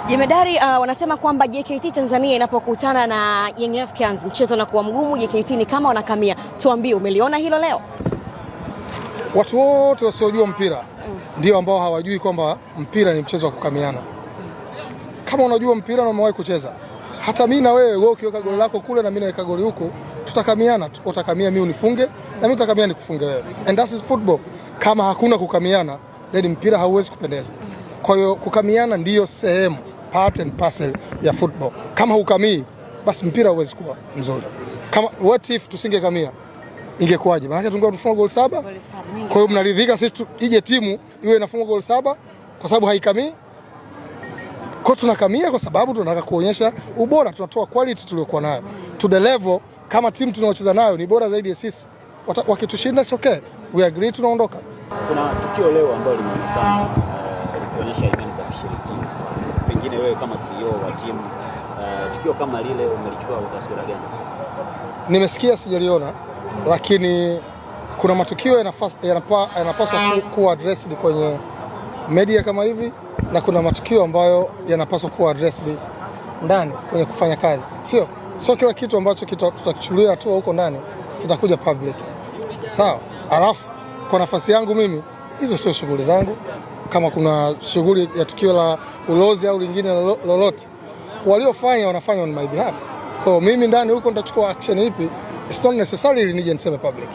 Jemedari, wanasema kwamba JKT Tanzania inapokutana na Young Africans mchezo unakuwa mgumu, JKT ni kama wanakamia. Tuambie, umeliona hilo leo? Watu wote wasiojua mpira ndio ambao hawajui kwamba mpira ni mchezo wa kukamiana. Kama unajua mpira na umewahi kucheza, hata mimi na wewe, wewe ukiweka goli lako kule na mimi naweka goli huku, tutakamiana. Utakamia mimi unifunge na mimi nitakamia nikufunge wewe, and that is football. Kama hakuna kukamiana, then mpira hauwezi kupendeza. Kwa hiyo kukamiana ndiyo sehemu, part and parcel ya football. Kama hukamii, basi mpira hauwezi kuwa mzuri. Kama what if tusingekamia, ingekuwaje? Maana tungekuwa tufunga goli 7. Goli 7 nyingi. Kwa hiyo mnaridhika sisi ije timu iwe inafunga goli 7 kwa sababu haikamii? Kwa tunakamia kwa sababu tunataka kuonyesha ubora, tunatoa quality tuliyokuwa nayo to the level. Kama timu tunaocheza nayo ni bora zaidi ya sisi, wakitushinda it's okay, we agree, tunaondoka. Kuna tukio leo ambalo limeonekana likionyesha imani za kishirikina. Pengine wewe kama CEO wa timu, tukio kama lile umelichukua kwa taswira gani? Nimesikia, sijaliona, lakini kuna matukio yanapaswa kuwa addressed kwenye media kama hivi na kuna matukio ambayo yanapaswa kuwa addressed ndani kwenye kufanya kazi. Sio kila kitu ambacho tutakichukulia hatua huko ndani kitakuja public. Sawa? Alafu kwa nafasi yangu mimi, hizo sio shughuli zangu. Kama kuna shughuli ya tukio la ulozi au lingine lolote, waliofanya wanafanya on my behalf. Kwa hiyo mimi ndani huko nitachukua action ipi? It's not necessarily nije niseme public.